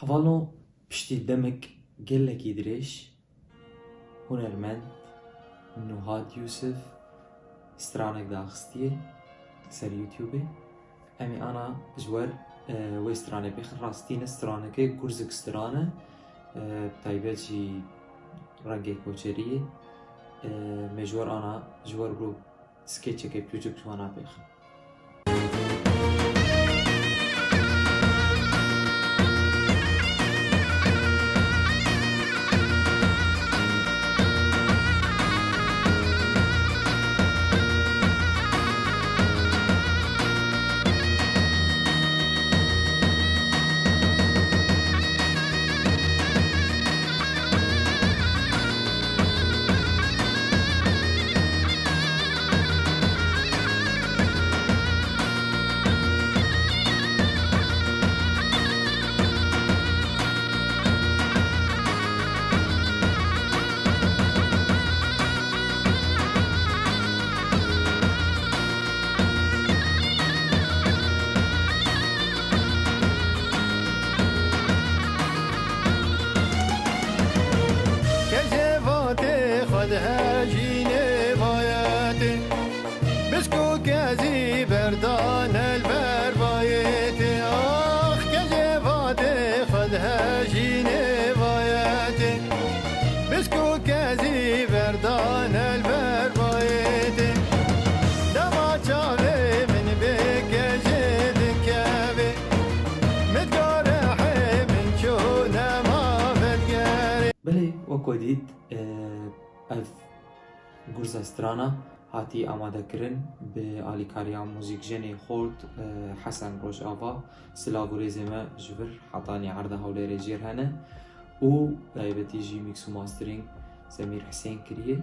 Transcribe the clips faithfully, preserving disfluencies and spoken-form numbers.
Valo piştî demek gelekî dirêj, hunermend Nuhad Yusuf stranek daxistiye ser YouTubeê. Em ê ana ji wer, e, wê stranê bêxin. Rastî ne straneke gurzik stran e, e, bi taybet jî rengê koçeriyê. E, me ji wer ana ji wer got skeçeke piçûk ji wana bêxin. Kejê vatê xwe dihejînê vayetê. Bisko kezî berdan el ver vayetê. Ax, kejê vatê xwe dihejînê vayetê. Bisko kezî berdan el ver vayetê. Dema çavê min bê kejê dikevê. Min dikare hê min çû nema vedgerê. Belê, wek we dît, e, ev gurza strana hatî amadekirin bi alîkariya muzîkjenê xort, e, Hesen Rojava. Silav û rêzê me ji vir hetanî erda Hewlêrê jêr hene û taybetî jî mix û mastering Semîr Hisên kiriye.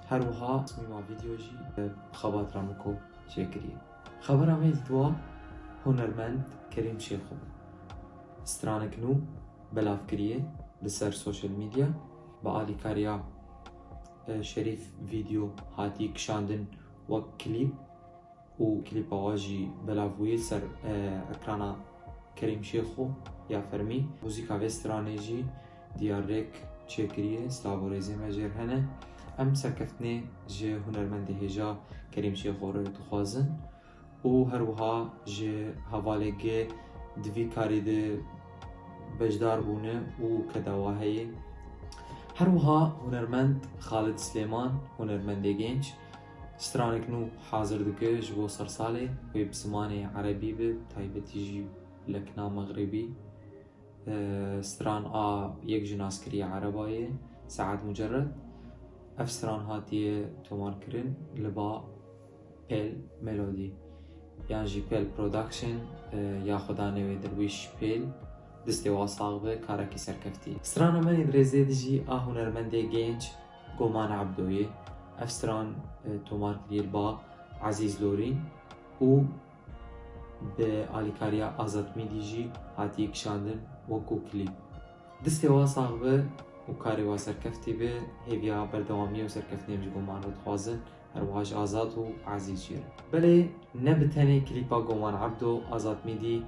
Her wiha smîma vîdeo jî, e, bi xebat Ramiko çêkiriye. Xebera me dîtwa hunermend Kerîm Şêxo stranek nû belav kiriye li ser social media. Bi alîkariya, e, Şerîf Video hatî kişandin wek klîp û klîpa wa jî belav bûye ser, e, ekrana Kerîm Şêxo ya fermî. Muzîka vê stranê jî Diyarrêk çêkiriye, silav û rêzê me jêr hene. Em serkeftinê ji hunermendê hêja Kerîm Şêxo re dixwazin û her wiha ji hevalê gê di vî karî de beşdar bûne û keda wa heye. Her wiha hunermend Xalid Silêman, hunermendê genç, stranek nû hazir dike ji bo sersalê, wê bi zimanê erebî be, taybetî jî lekna mexribî. E, stran a yek ji naskirî ereba ye, Saet Mucerred. Ev stran hatiye tomarkirin li ba Pêl Melodî, yan jî Pêl Production, e, ya xwedanê wê Derwîş Pêl. Distê wa sax be, karekî serkeftî. Strana me yê di rêzê de jî a hunermendê genç Goman Ebdo ye. Ev stran, e, tomar kiriye li ba Ezîz Lorîn û bi alîkariya Azad Mîdî jî hatiye kişandin wekû klîp. Distê wa sax be û karê wa serkeftî be, hêviya berdewamiyê û serkeftinê em ji Goman re dixwazin, her wiha ji Azad û Ezîz jî re. Belê ne bi tenê klîpa Goman Ebdo Azad Mîdî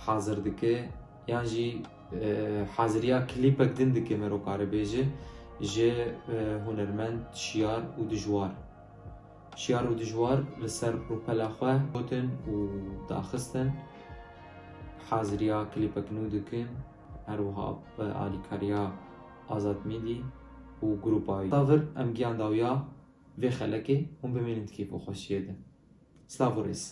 hazir dike, yan jî, e, haziriya klîpek din dike, mero kare bêje, ji, e, hunermend Şiyar û Dijwar. Şiyar û Dijwar li ser rûpela xwe gotin û daxistin. Haziriya klîpek nû dikin, her wiha bi alîkariya Azad Mîdî û grûpa wî. Tavir em giyan dawiya vê xelekê hûn bimînin di kêf û xweşiyê de. Silav û rêz.